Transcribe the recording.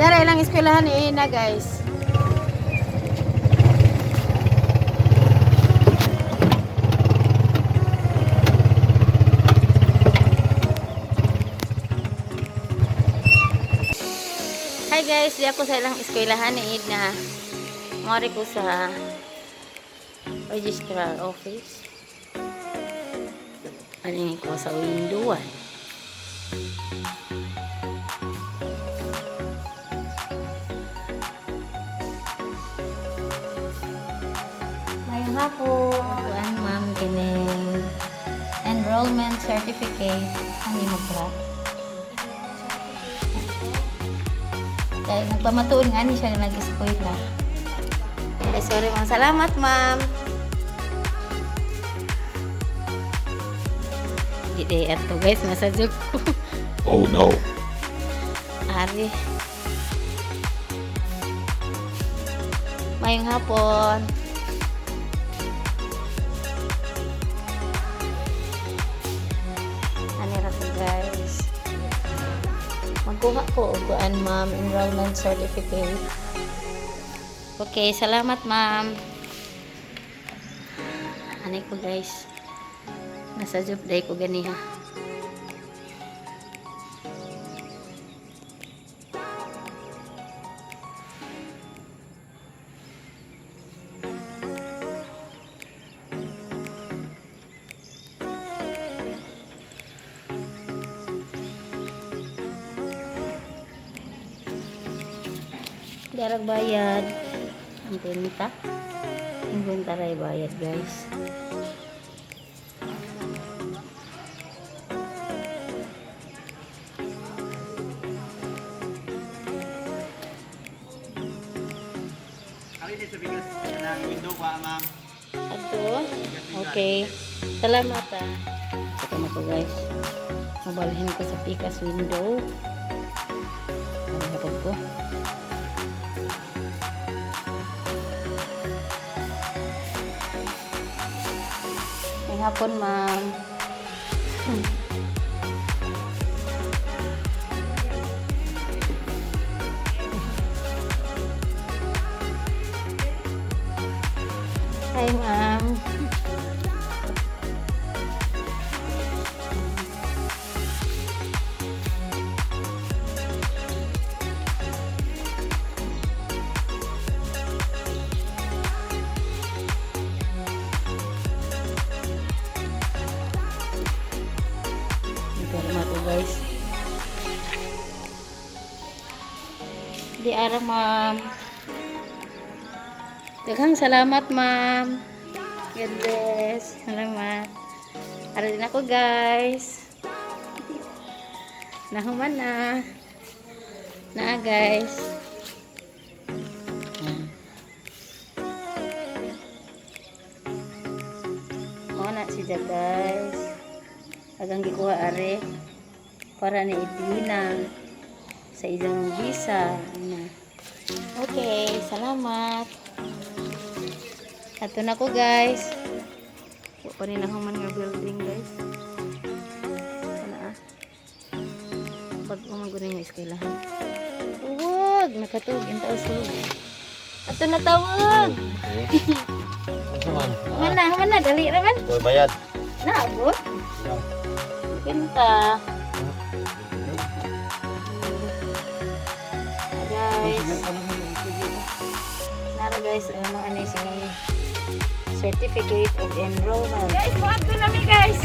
Dara ilang eskwelahan ni Ina, guys. Hi guys, di ako sa ilang eskwelahan ni Edna. Mori ko sa registrar office. Ano ko sa window. Mayong hapon. Kuan, ma'am, kining enrollment certificate. Ano mo ba? Dahil nagpamatuon nga ni siya na nag-eskwela. Ay, sorry, ma'am. Salamat, ma'am. Hindi day ato, guys. Nasa job ko. Oh no. Ari. Mayong hapon. Ani ra ko, guys. Magkuha ko og kuan, ma'am, enrollment certificate. Okay, salamat, ma'am. Ani ko, guys. Nasa job day ko ganiha. Darag bayad. Ang kwenta. Ang kwenta ray bayad, guys. Ari dito bigas ng window pa, ma'am. Ato. Okay. Salamat ah. Saka na ko, guys. Mabalhin ko sa Pikas window. Ano hapag ko? May hapon, ma'am. Hi, ma'am. Pirma ko, guys. Di ara, ma'am. Daghang salamat, ma'am. God bless. Salamat. Ara din ako, guys. Nahuman na. Na, guys. Mao na siya, guys. Agang gikuha are para ni Edwina sa isang visa. Ano. Okay, salamat. Ato na ko, guys. Wa pa ni nahuman nga building, guys. Sana ah. Pag umago na yung eskwelahan. Huwag! Nakatug. Yung taos ko. Ato na tawag! Ano man? Human na, human na. Dali raman. Boy bayad. Naabot. Pinta. Guys. Nara, guys, ano ano yung certificate of enrollment. Guys, buhat na namin, guys.